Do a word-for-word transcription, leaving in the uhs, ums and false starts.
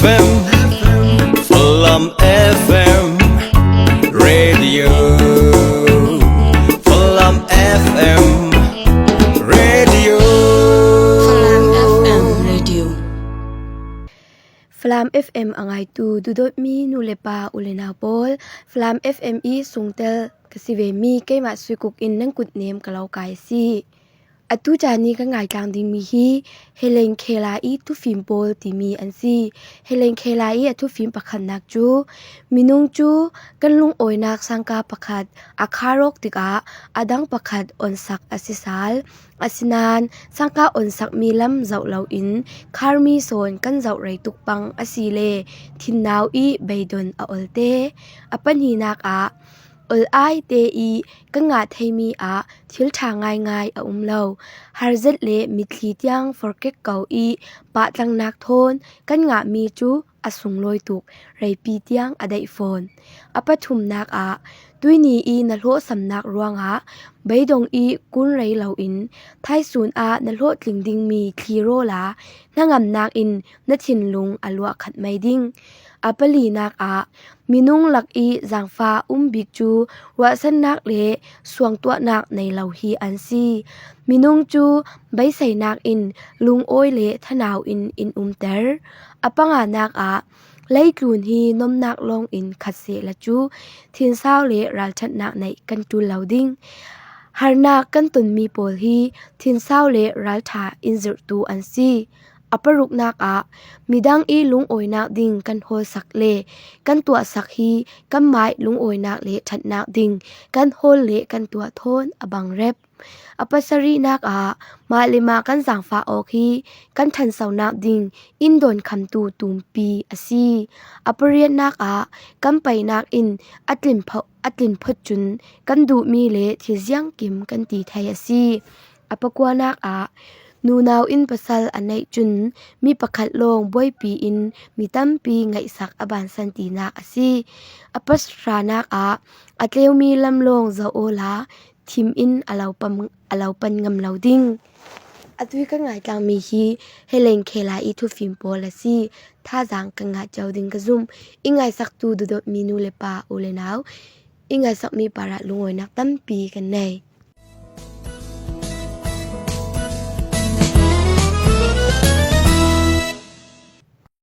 Falam F M Radio. Falam F M Radio. Falam F M Radio. Falam F M a ngaitu dudotmi nu le pa u le nau pawl, Falam F M i sungtel ka si ve mi keimah Suikuk in nan kut nem ka lo kai a si. A tu caan i kan ngaitlang dingmi hi Helen Khela i thufim pawl timi an si. Helen Khela i a thufim pakhatnak cu, minung cu kan lungawinak sangka pakhat a khar awk tikah a dang pakhat onsak a si sal. Asinain sangka onsakmi lam zoh loin kharmi sawn kan zoh rei tuk pang a si le thinnau i beidon a olte. A pahnihnak ah, ol ai te i kan ngah theimi ah thil ṭha ngaingai a um lo. Harzet le mitthli tiang forkek ko i pahtlannak thawn kan ngahmi cu a sunglawi tuk, reipi tiang a daih fawn. A pathumnak ah, tuini i na hlawhsamnak ruangah beidong i kun rei loin thaisun ah na hlawhtling dingmi thli rawla hnangamnak in na thinlung a luah khat mai ding. A palinak ah, minung lak i zangfa um bik cu ruahsannak le suangtuahnak nei lo hi an si. Minung cu beiseinak in lungawi le thanau in in umter. A panganak ah, leitlun hi nomnak lawng in khat sehla cu thinsau le ralṭhatnak neih kan ṭul lo ding. Harnak kan tonmi pawl hi thinsau le ralṭha in zirhtu an si. A paruknak ah, midang i lungawinak ding kan hawlsak le kan tuahsak hi kanmai lungawinak le ṭhatnak ding kan hawl le kan tuah thawn a bang rep. A pasarihnak ah, mah le mah kan zangfah awk hi kan ṭhansonak ding in dawnkhamtu tumpi a si. A pariatnak ah, kan painak in a tlin pho-, a tlin phot cun kan duhmi le thil ziangkim kan ti thei a si. A pakuanak ah, nunau in pasal a neih cun mi pakhat lawng buaipi in mi tampi ngaihsak a bansan tinak a si. A pahranak ah, a tleumi lam lawng zoh awla thim in a lo pam, a lo pan ngam lo ding. A tui kan ngaitlangmi hi Helen Khela i thufim pawl a si. Thazaang kan ngah cio ding ka zumh. I ngaisaktu dudotmi nu le pa u le nau, i ngaisakmi parah lungawinak tampi kan nei.